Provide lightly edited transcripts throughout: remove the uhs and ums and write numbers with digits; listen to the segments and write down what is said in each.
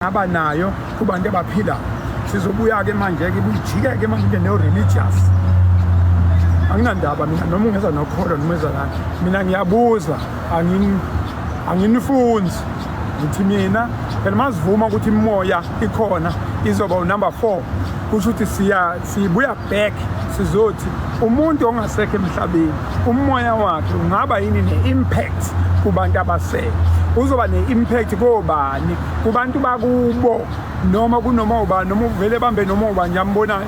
Ngaba nayo kubantu abaphilayo. Sizobuya-ke manje-ke, ibujike-ke manje into no-religious. Anginandaba mina noma ungeza nokholo noma ungeza nani, mina ngiyabuza, anginifunzi. Ngithi mina phela masivuma ukuthi imimoya ikhona, izoba unumber 4, kusho ukuthi siya sibuya back, sizothi umuntu ongasekho emhlabeni, umoya wakhe ungaba yini ne-impact kubantu abasele? Uzoba ne-impact kobani? Kubantu bakubo noma kunoma ubani, noma uvele bambe noma ubani nje ambonayo,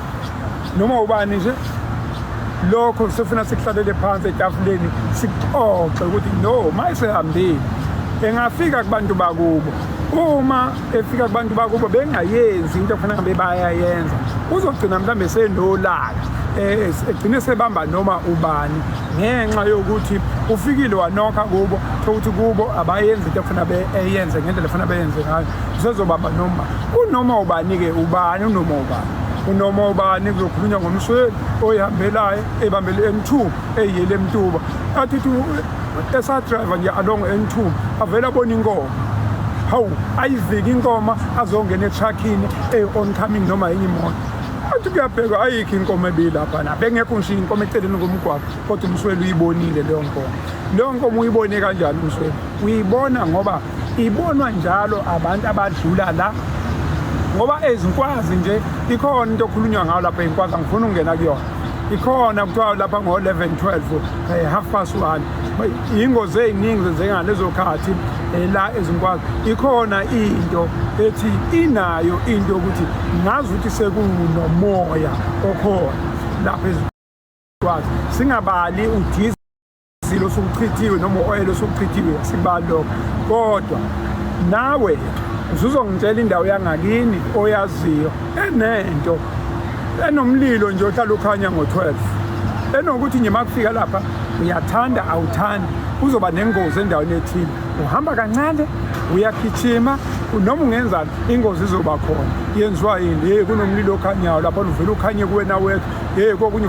noma ubani nje? Lokho sifuna sikuhlalele phansi etafuleni, sixoxe ukuthi no, mayesehambile engafika kubantu bakubo, uma efika kubantu bakubo bengayenzi into okufanele ngabe bayayenza, uzogcina mhlawumbe senolaka, egcine sebamba noma ubani ngenxa yokuthi ufikile wanokha kubo, ukuthi kubo abayenzi into efuna beyenze ngendlela efuna beyenze ngayo. Usezobamba noma unoma ubani-ke. Ubani unoma ubani? Unoma ubani, kuzokhulunywa ngomsweli oyihambelayo, ebambele N2, eyele eMtuba, athi esadriver nje along N2, avele abona inkomo. Hawu, ayivike inkomo, azongena etruckini eyi-oncoming noma enye imoto. Athi kuyabhekwa, ayikho inkomo ebilapha na, bengekho ngisho inkomo eceleni komgwaqo, kodwa umsweli uyibonile leyo nkomo. Leyo nkomo uyibone kanjani umsweli? Uyibona ngoba ibonwa njalo abantu abadlula la, ngoba ezinkwazi nje ikhona into okhulunywa ngayo lapha ezinkwazi, angifuni ukungena kuyona. Ikhona kuthiwa lapha ngo-11, 12, half past 1, ingozi ey'ningi zenzeka ngalezo khathi la ezinkwazi. Ikhona into ethi inayo into yokuthi ngazi ukuthi sekunomoya okhona lapha ezinkwazi, singabali udizili osukuchithiwe noma u-oyela osukuchithiwe, asikubali lokho. Kodwa nawe uzuzongitshela indawo yangakini oyaziyo enento enomlilo nje ohlala ukhanya ngo-12, enokuthi nje makufika lapha, uyathanda awuthandi, uzoba nengozi endaweni ethile, uhamba kancane, uyagijima, noma ungenzani, ingozi izoba khona. Yenziwa yini? Hey, kunomlilo okhanyayo lapho, uvele ukhanye kuwena wedwa. Hey, kokunye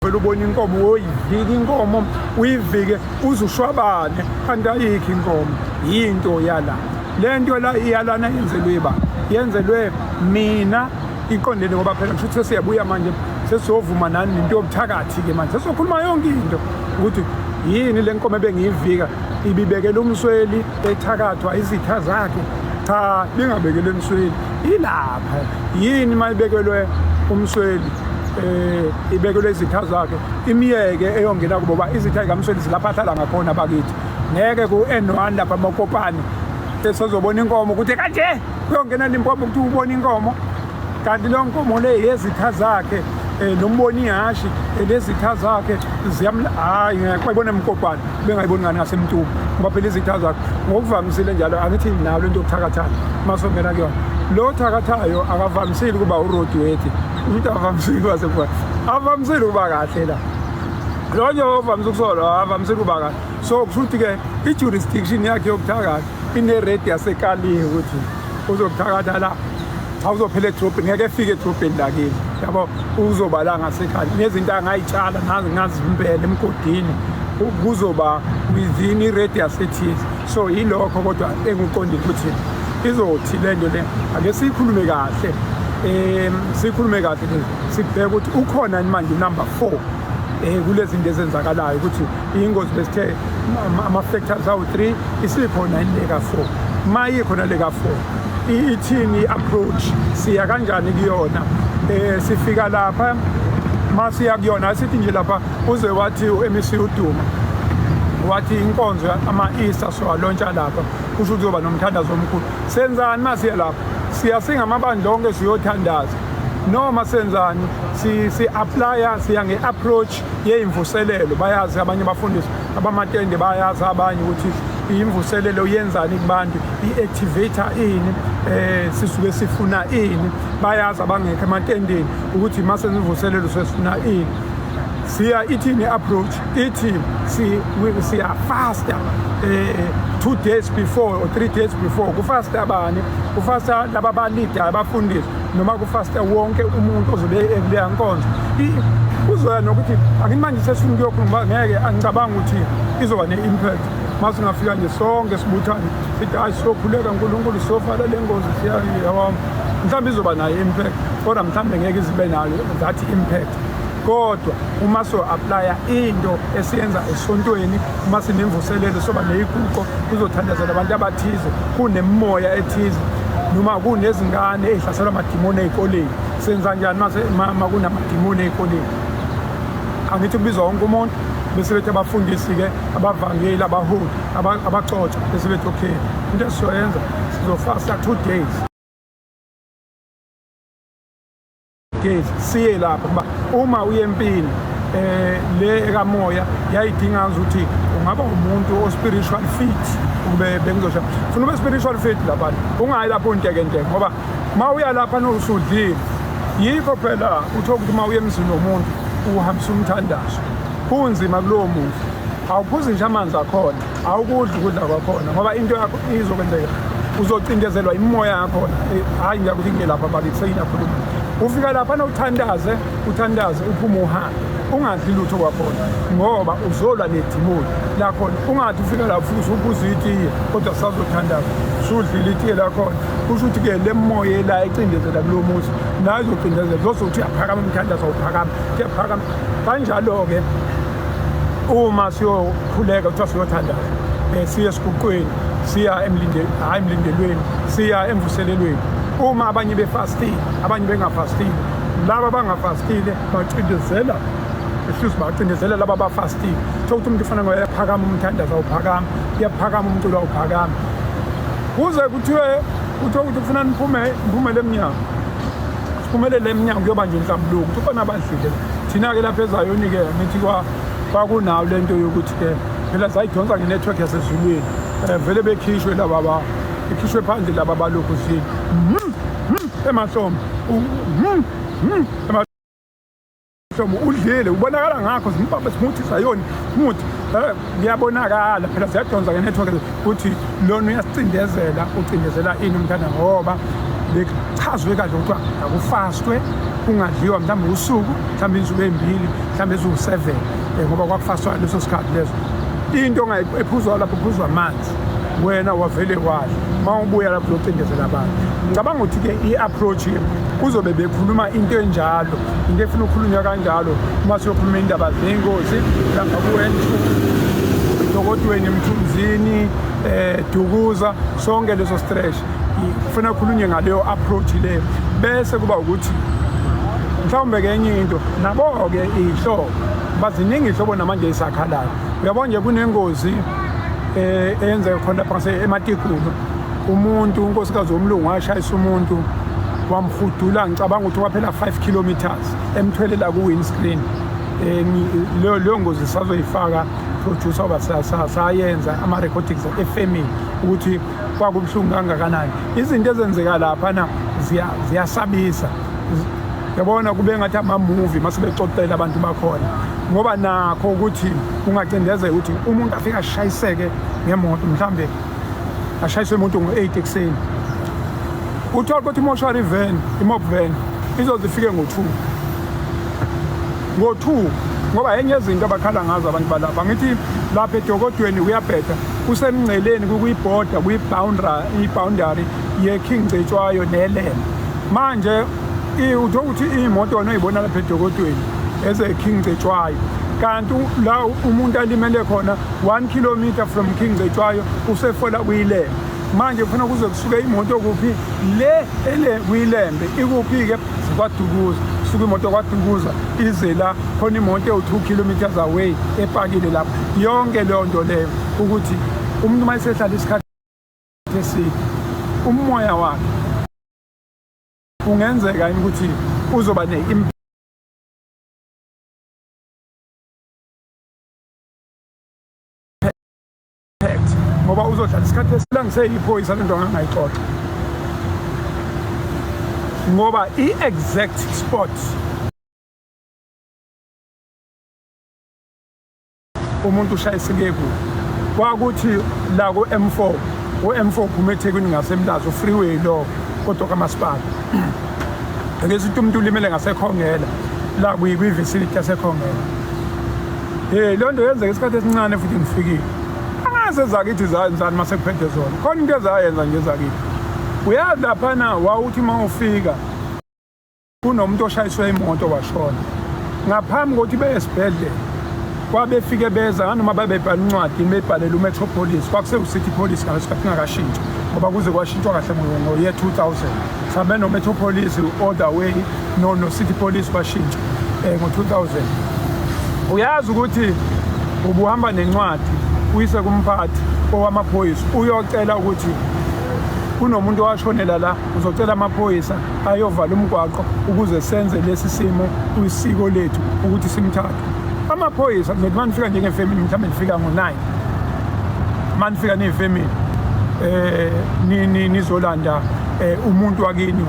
vele ubona inkomo, uyivika inkomo, uyivike uze ushwabane, kanti ayikho inkomo. Yinto yala le nto la iyalana, yenzelwe ba yenzelwe mina iqondene, ngoba phela kusho ukuthi sesiyabuya manje, sesizovuma nani nento yobuthakathi-ke manje, sesizokhuluma yonke into ukuthi yini le nkomo ebengiyivika, ibibekela umsweli ethakathwa izitha zakhe? Cha, bingabekelwe umsweli, ilapha yini? Uma ibekelwe umsweli, ibekelwe izitha zakhe, imiyeke eyongena kubo ba izitha zikamsweli zilapha ahlala ngakhona bakithi. Ngeke ku-N1 lapha amakopane esezobona inkomo ukuthi kanje kuyongena Limpopo, ukuthi ubona inkomo, kanti leyo nkomo le yezitha zakhe, nombona ihashi lezitha zakhe ziyam. Hayi, ngeke bayibone emkopane, bengayiboni ngani ngasemtuba, ngoba phela izitha zakhe ngokuvamisile njalo. Angithi nayo lento yokuthakathana, masongena kuyona, lo thakathayo akavamisile ukuba uroad wethi, umuntu akavamisile ukuba sekuba avamisile ukuba kahle la, lo nje ovamise ukusolwa avamisile ukuba kahle. So kusho ukuthi-ke i-jurisdiction yakhe yokuthakatha ine-radius ekaliwe, ukuthi uzokuthakatha la, cha, uzophela edrobheni, ngeke efike edrobheni lakini, yabo, uzoba la ngasekhaya nezinto angayitshala ngazimbela emgodini, kuzoba within i-radius ethize. So yilokho kodwa enguqondile ukuthi izothi le nto le ake siyikhulume kahle, sikhulume kahle, sibheke ukuthi ukhona yini manje number 4 kulezi zinto ezenzakalayo, ukuthi ingozi besithe ama-factors awu-3, isikhona yini le ka-4? Ma ikhona le ka-4, ithini i-approach? Siya kanjani kuyona? Sifika lapha, masiya kuyona, asithi nje lapha uze wathi u-MEC uDuma wathi inkonzo ama-Easter siwalontsha lapha, kusho ukuthi kuzoba nomthandazo omkhulu. Senzani masiya lapha? Siya singamabandla onke siyothandaza, noma senzani? Si-applya, siya nge-approach yeyimvuselelo? Bayazi abanye abafundisi abamatende, bayazi abanye ukuthi imvuselelo yenzani kubantu, i-activator ini, sisuke sifuna ini. Bayazi abangekho ematendeni ukuthi masenza imvuselelo sesifuna ini. Siya ithini approach? Ithi siya fasta 2 days before or 3 days before. Kufasta bani? Kufasta laba balida abafundisi, noma kufasta wonke umuntu ozobe ekuleya nkonzo? Kuzoya nokuthi angithi manje sesifuna ukuyokhuluma, ngeke, angicabanga ukuthi izoba ne-impact. Uma singafika nje sonke sibuthane sithi hayi siyokhuleka uNkulunkulu siyofala le ngozi siyabo, mhlawumbe izoba nayo impact, kodwa mhlawumbe ngeke izibe nayo that impact. Kodwa uma so-aplaya into esiyenza esontweni, uma sinemvuselelo soba neyiguqo, kuzothandazela abantu abathize, kunemimoya ethize noma kunezingane ey'hlaselwa amadimoni ey'koleni, senza njani ma kunamadimoni ey'koleni? Angithi kubizwa wonke umuntu, bese bethi abafundisi-ke, abavangeli, abaholi, abaxotsha, bese bethi okay, into esizoyenza sizofasta 2 days days siye lapho. Kuba uma uye empini le ekamoya yayidinga ukuthi ungaba umuntu o spiritual fit, kube bengizosho funa ube spiritual fit lapha, ungayi lapho untekenteke, ngoba ma uya lapha nosudlile. Yikho phela uthola ukuthi uma uya emzini womuntu uhambisa umthandazo, kunzima kulowo muntu, awuphuzi nje amanzi akhona, awukudli ukudla kwakhona, ngoba into yakho izokwenzeka, uzocindezelwa imimoya yakhona. Hhayi, ngiyakuthi ngelapha bakithi seyinakhuluma. Ufika lapha nowuthandaze, uthandaze, uphume uhambe, ungadli lutho kwakhona, ngoba uzolwa nedimoni lakhona. Ungathi ufika lapho ufike usuphuza itiye, kodwa sazothandaza, usudlile itiye lakhona, kusho ukuthi-ke le moya la ecindezela kulo muzi nayo izocindezela, zozothi uyaphakama umthandazo, awuphakama, uyaphakama kanjalo-ke. Uma siyokhuleka, kuthiwa siyothandaza, siye esiguqweni, siya emlinde, hhayi emlindelweni, siya emvuselelweni, uma abanye befastile, abanye bengafastile, laba abangafastile bacindezela, excuse, bacindezela laba abafastile. Thola ukuthi umuntu ufana ngoyaphakama umthandazo, awuphakama, uyaphakama umculo, awuphakama, kuze kuthiwe ukuthi kufuna niphume, niphumele emnyango, siphumelele emnyango, kuyoba nje inhlambuluko ukuthi khona abadlile. Thina-ke lapha eZayoni-ke ngithi kwakunayo le nto yokuthi-ke phela sayidonsa nge-network yasezulwini, vele bekhishwe laba ba ikhishwe phandle laba balokhu zini emahlombe emahlombe, udlile, ubonakala ngakho, zimbambe simuthi Zayoni simuthi, kuyabonakala phela, ziyadonsa nge-network ukuthi lona uyasicindezela, ucindezela ini umntana, ngoba bekuchazwe kahle kuthiwa akufastwe, kungadliwa mhlawumbe usuku, mhlawumbe insuku ey'mbili, mhlawumbe eziwu-7, ngoba kwakufastwa leso sikhathi leso. Into ephuzwa lapho kuphuzwa amanzi, wena wavele wadla, uma ubuya lapho uzocindezela abantu. Ngicabanga ukuthi-ke i-approach kuzobe bekhuluma into enjalo, into efuna ukukhulunywa kanjalo uma siyokhuluma indaba zey'ngozi lapha ku-N2, Dokodweni, Mthunzini, Dukuza, sonke leso stretch kufuna kukhulunywe ngaleyo approach leyo. Bese kuba ukuthi mhlawumbe ke enye into nabo-ke iy'hlobo, baziningi iy'hlobo namanje ey'sakhalayo. Uyabona nje kunengozi eyenzeka khona lapha ngase eMatigulu, umuntu, unkosikazi womlungu washayisa umuntu, wamhudula, ngicabanga ukuthi waphela 5 kilometers emthwelela ku-windscreen. Leyo ngozi sazoyifaka, producer, oba sayenza ama-recordings efamily ukuthi kwakubuhlungu kangakanani. Izinto ezenzeka lapha na ziyasabisa, yabona, kube ngathi ama-movie mase bexoxela abantu bakhona, ngoba nakho ukuthi ungacindezeka ukuthi umuntu afike ashayiseke ngemoto, mhlambe ashayiswe umuntu ngo-8 ekuseni, uthola ukuthi imoshwari van, imob van izoze ifike ngo-2, ngo-2, ngoba enye yezinto abakhala ngazo abantu balapha, ngithi lapha eDokodweni kuyabheda, kusemngceleni, kukuyibhoda, kuyi-boundary, i-boundary ye-King Cetshwayo neLembe. Manje uthola ukuthi iy'moto wena oyibona lapha eDokodweni eze-King Cetshwayo, kanti la umuntu alimele khona 1 kilometer from King Cetshwayo, usefola kuyiLembe. Manje kufuna kuze kusuke imoto kuphi le ele kuyiLembe, ikuphi-ke? ZikwaDukuza. Suka imoto kwaDukuza ize la khona imoto ewu-2 kilometers away epakile lapho. Yonke leyo nto leyo ukuthi umuntu uma esehlala isikhathi eside, umoya wakhe kungenzeka yini ukuthi uzoba ne-impact, ngoba uzohlala isikhathi esila ngiseyiphoyisa lento angangayixoxa, ngoba i-exact spot umuntu ushayiseke kuphi, kwakuthi la ku-M4, u-M4 uphuma eThekwini ngaseMlazi, u-freeway lo, kodwa kamasipala ake sithi umuntu ulimele ngaseKhongela la kwi-vicinity yaseKhongela. Hey, leyo nto yenzeka isikhathi esincane futhi ngifikile. Angazi ezakithi zayenzani mase kuphethe zona. Khona into ezayenza nje ezakithi. Uyazi laphana wawuthi uma ufika kunomuntu oshayiswe imoto washona. Ngaphambi kokuthi beye esibhedlela kwabefike beza nganoma babebhala incwadi bebhalela uMetropolis, kwakusewu-City Police ngaleso sikhathi kungakashintshwa, ngoba kuze kwashintshwa kahle ngo-year 2000. Sabe no-Metropolis all the way no-City Police kwashintshwa ngo-2000. Uyazi ukuthi ubuhamba nencwadi uyise kumphathi owamaphoyisa uyocela ukuthi kunomuntu owashonela la, uzocela amaphoyisa ayovala umgwaqo ukuze senze lesi simo kuyisiko lethu ukuthi simthathe. Amaphoyisa kuzothi manifika njengefamily, mhlawumbe nifika ngo-9, manifika neyifamily nizolanda umuntu wakini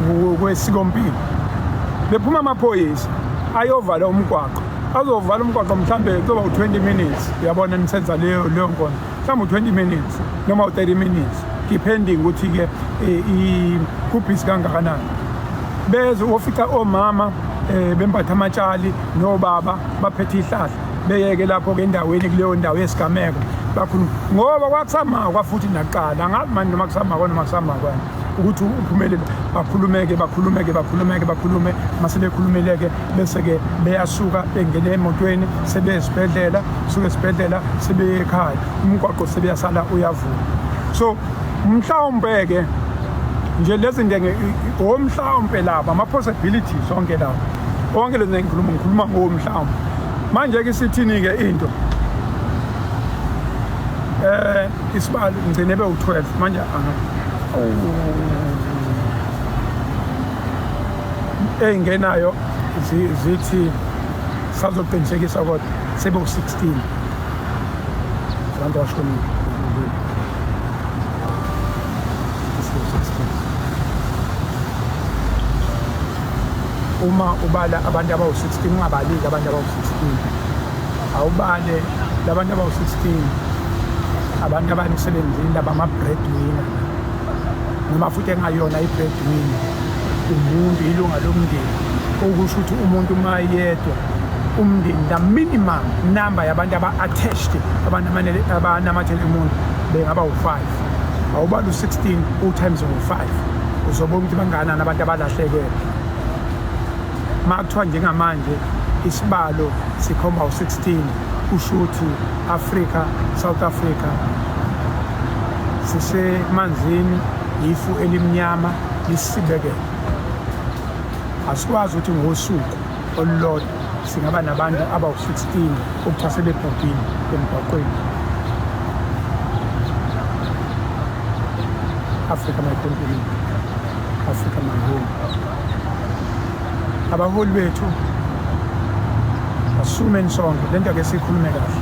ngokwesikompilo, bephuma amaphoyisa ayovala umgwaqo, azovala umgwaqo mhlambe kuzoba u-20 minutes, uyabona, nisenza leyo nkonzo mhlawumbe u-20 minutes noma u-30 minutes depending ukuthi-ke kubhizi kangakanani. Beze wofica omama bembatha amatshali nobaba baphethe ihlahla, beyeke lapho-ke endaweni kuleyo ndawo yesigameko bakhuluma, ngoba kwakusamakwa futhi nakuqala, angazi manje noma kusamakwa noma kusamakwa ukuthi uphumelele, bakhulumeke bakhulumeke bakhulumeke bakhulume, mase bekhulumeleke bese-ke beyasuka bengena emotweni sebeye esibhedlela, suke esibhedlela sebeye ekhaya, umgwaqo sebeyasala uyavula. So mhlawumbe-ke nje lezi nto omhlawumbe laba ama-possibilities onke lawo, onke lezi ngikhuluma ngikhuluma ngomhlawumbe. Manje-ke isithini-ke into, isibalo ngigcine bewu-12 manje ey'ngenayo zithi sazoqinisekisa kodwa sebewu-16 abantu abashonile. Uma ubala abantu abawu-16, ungabaliki abantu abawu-16, awubale labantu abawu-16 abantu abanemsebenzini labama-breadwinner, noma futhi engayona i-breadwinner, umuntu ilunga lomndeni, okusho ukuthi umuntu uma yedwa umndeni, the minimum number yabantu aba-attached abanamathele umuntu bengaba u-5. Awubala u-16 u-times ngo-5, uzobona ukuthi bangakanani abantu abalahlekele. Ma kuthiwa njengamanje isibalo sikhomba u-16, kusho ukuthi Africa, South Africa sisemanzini, ifu elimnyama lisibekele. Asikwazi ukuthi ngosuku olulodwa singaba nabantu abawu-16 okuthiwa sebebhubhile emgwaqweni. Africa my continent, Africa my home. Abaholi bethu, asukumeni sonke, lento ake siyikhulume kahle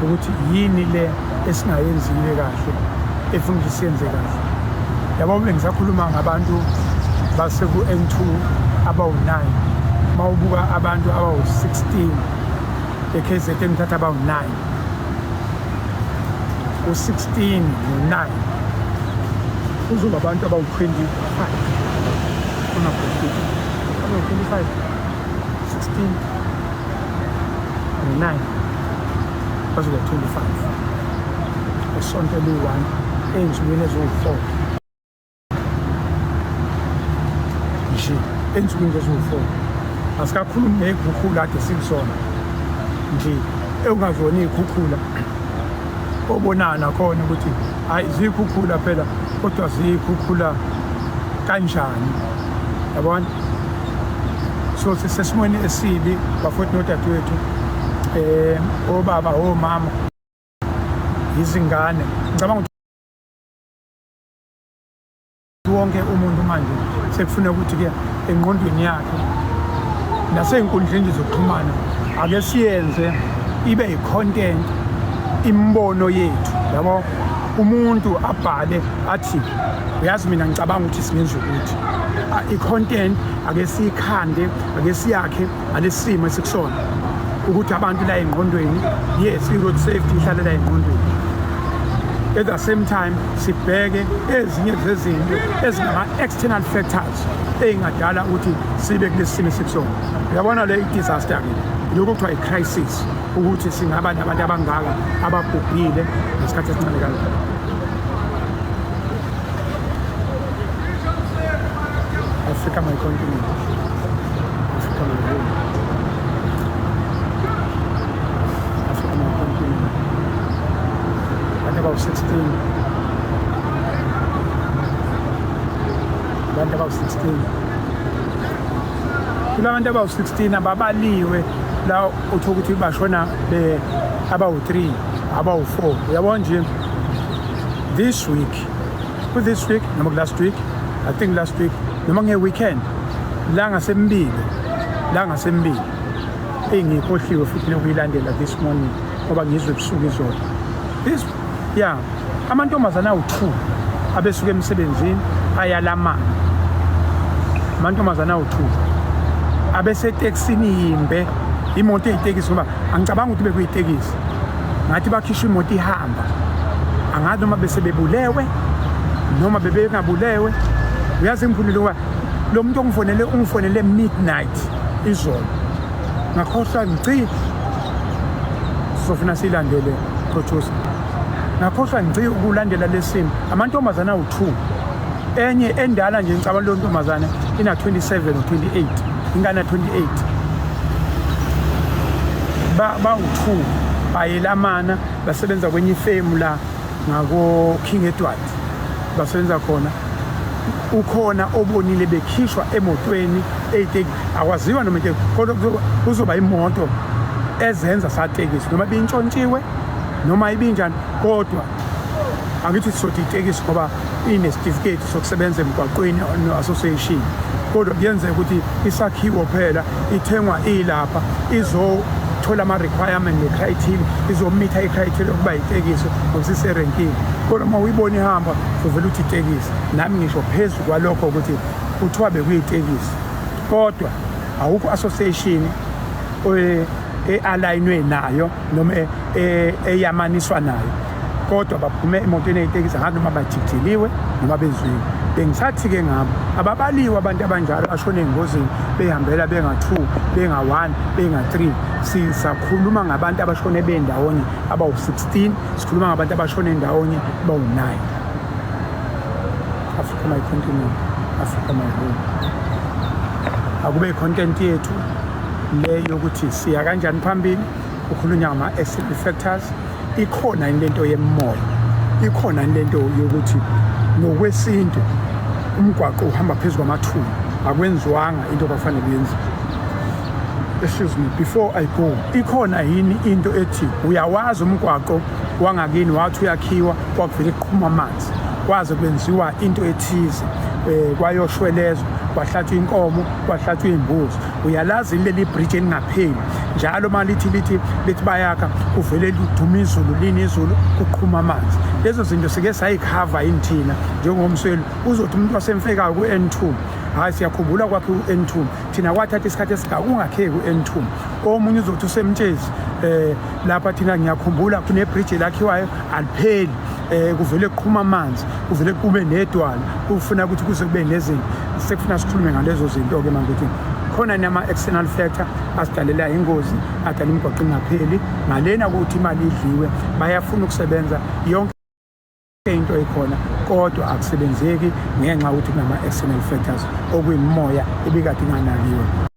ukuthi yini le esingayenzile kahle efuna ukuthi siyenze kahle. Yabo, bengisakhuluma ngabantu baseku-N2 abawu-9, mawubuka abantu abawu-16 e-KZN, uthatha abawu-9, u-16 no-9 kuzoba abantu abawu-25, ungaprofit abawu-25, 16 no-9 bazoba 25 esonto eliyi-1 ey'nsukwini eziwu-4 nje, ey'nsukwini eziwu-4. Asikakhulumi ngey'khukhula ade sikusona nje, ekungazona iy'khukhula obonana nakhona ukuthi hayi ziyikhukhula phela, kodwa ziyikhukhula kanjani, yabona? So sisesimweni esibi bafowethu nodadewethu, obaba, omama, izingane. Ngicabanga ukuthi wonke umuntu manje sekufuna ukuthi-ke engqondweni yakhe nasey'nkundleni zokuxhumana ake siyenze ibe yi-content imibono yethu, yabo, umuntu abhale athi uyazi mina ngicabanga ukuthi singenza ukuthi i-content ake siyikhande, ake siyakhe ngalesi simo esikusona, ukuthi abantu la engqondweni, yes, i-road safety ihlale la engqondweni, at the same time sibheke ezinye zezinto ezingama-external factors ey'ngadala ukuthi sibe kulesi simo esikusona. Uyabona le i-disaster-ke, lokhu kuthiwa i-crisis. ukuthi singaba nabantu abangaka ababhubhile ngesikhathi esincane kangaka. Africa my continent. Africa my home. Africa my continent. Abantu abawu-16, abantu abawu-16, kula bantu abawu-16 ababaliwe la uthola ukuthi bashona be abawu-3, abawu-4. Uyabona nje, this week, ku-this week noma last week, I think last week noma nge-weekend, la ngasembili, la ngasembili, engikhohliwe futhi nokuyilandela this morning ngoba ngizwe ebusuku izolo. This, yeah, amantombazane awu-2 abesuka emsebenzini ayalamana, amantombazane awu-2 abesetekisini yimbe, imoto eyitekisi, ngoba angicabanga ukuthi bekuyitekisi, ngathi bakhishwa imoto ihamba, angazi noma bese bebulewe noma bebengabulewe. Uyazi ngiphulile ngoba lo muntu ongifonele ungifonele midnight izolo, ngakhohlwa ngici. Sofuna silandele, producer, ngakhohlwa ngici ukulandela lesimo. Amantombazane awu-2, enye endala nje, ngicabanga lo ntombazane ina 27 or 28, ingane 28, ba bawu-2 bayelamana, basebenza kwenye ifemu la ngako King Edward basebenza khona. Ukhona obonile bekhishwa emotweni eyitekisi, akwaziwa noma into, kodwa kuzoba imoto ezenza satekisi noma ibintshontshiwe noma ibinjani, kodwa angithi sizothi itekisi ngoba inesitifiketi sokusebenza emgwaqweni no-association, kodwa kuyenzeka ukuthi isakhiwo phela ithengwa ilapha izothola ama-requirement ne-criteria, izomitha i-criteria yokuba itekisi ngoba siserenkini, kodwa uma uyibona ihamba uvele uthi itekisi. Nami ngisho phezu kwalokho ukuthi kuthiwa bekuyitekisi, kodwa awukho association e-align-we nayo noma eyamaniswa nayo, kodwa baphume emotweni eyitekisi, angazi noma bajijiliwe noma bezwiwe. Bengisathi-ke ngabo ababaliwe abantu abanjalo bashone engozini behambela benga-2, benga-1, benga-3. Sisakhuluma ngabantu abashone bendawonye abawu-16, sikhuluma ngabantu abashone ndawonye bawu-9. Africa my continent, Africa my home. Akube i-content yethu le yokuthi siya kanjani phambili, kukhulunywa ngama-external factors. Ikhona yini lento yemoya? Ikhona yini lento yokuthi ngokwesintu umgwaqo uhamba phezu kwamathuna, akwenziwanga into kwafanele yenziwe? Excuse me, before I go, ikhona yini into ethi uyawazi umgwaqo wangakini wathi uyakhiwa kwakuvele kuqhuma amanzi, kwaze kwenziwa into ethize, kwayoshwelezwa, kwahlatshwa inkomo, kwahlatshwa imbuzi? Uyalazi leli bridge elingapheli njalo uma lithi bayakha kuvele liduma izulu, lini izulu, kuqhuma amanzi? Lezo zinto sike sayikhava yini thina njengomsweli? Uzothi umuntu wasemfekayo ku-N2, hayi, siyakhumbula kwakhe u-N2, thina kwathatha isikhathi esingaka ungakheki u-N2. Omunye uzothi usemtshezi lapha, thina ngiyakhumbula kune bridge elakhiwayo alipheli, kuvele kuqhuma amanzi, kuvele kube nedwala, kufuna ukuthi kuze kube nezinto. Sekufuna sikhulume ngalezo zinto ke manje, ukuthi khona nama external factor asidalela ingozi, adala imigwaqo ingapheli ngalena ukuthi imali idliwe. Bayafuna ukusebenza, yonke into ikhona, kodwa akusebenzeki ngenxa yokuthi kunama external factors, okuyimoya ebikade inganakiwe.